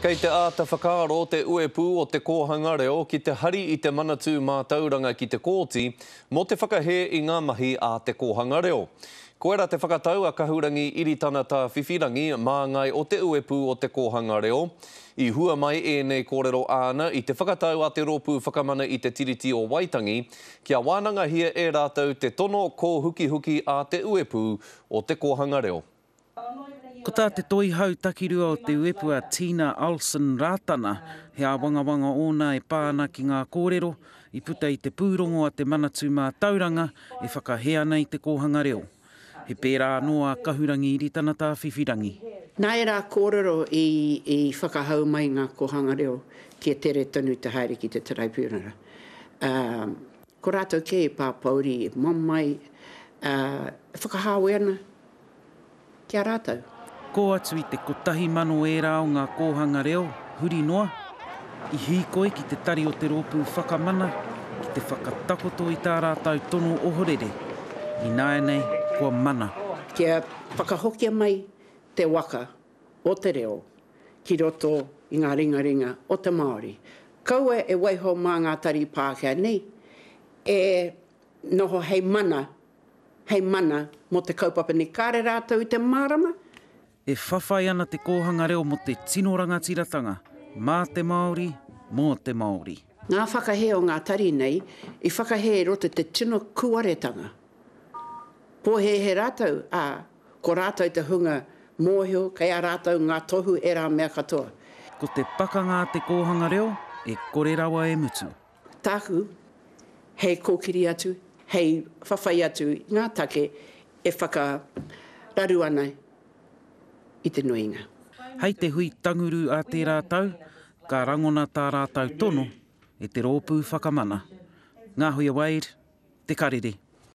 Kei te āta whakaaro te uepū o te kōhanga reo ki te hari i te Manatū Mātauranga ki te kōti mō te whakahē i ngā mahi a te kōhanga reo. Koira te whakatau a Kahurangi Iritana Tāwhiwhirangi, māngai o te uepū o te kōhanga reo. I hua mai ēnei kōrero āna i te whakatau a te Rōpū Whakamana i te Tiriti o Waitangi kia wānangahia e rātou te tono kōhukihuki a te uepū o te kōhanga reo. Ko tā te toihau takirua o te uepu a Tina Olsen Rātana, he āwangawanga ōna e pā ana ki ngā kōrero i puta i te pūrongo a te Manatū Mātauranga e whakahē ana i te kōhanga reo. He pērā anō a Kahurangi Iritana Tāwhiwhirangi. Nā ērā kōrero i whakahau mai ngā kōhanga reo kia tere tonu te haere ki te taraipiunara. Ko rātou kē e pāpouri, e mamae, ā, e whakahāwe ana ki a rātou. Kō atu i te 1,000 ērā o ngā kōhanga reo, huri noa, i hīkoi ki te tari o te Rōpū Whakamana ki te whakatakoto i tā rātou tono ohorere, ināianei kua mana. Kia whakahokia mai te waka o te reo ki roto i ngā ringaringa o te Māori. Kaua e waiho mā ngā tari Pākehā nei e noho hei mana hei mana mō te kaupapa nei. Kāre rātou i te mārama. E whawhai ana te kōhanga reo mō te tino rangatiratanga, mā te Māori, mō te Māori. Ngā whakahē o ngā tari nei i whakahē i roto i te tino kūaretanga. Pōhēhē rātou, ā, ko rātou te hunga mōhio kei a rātou ngā tohu ērā mea katoa. Ko te pakanga a te kōhanga reo e kore rawa e mutu. Tāku, hei kōkiri atu, hei whawhai atu i ngā take e whakararu ana i te nuinga. Hei te hui tanguru a tērā tau, ka rangona tā rātou tono e te Rōpū Whakamana. Ngāhuia Wade, Te Karere.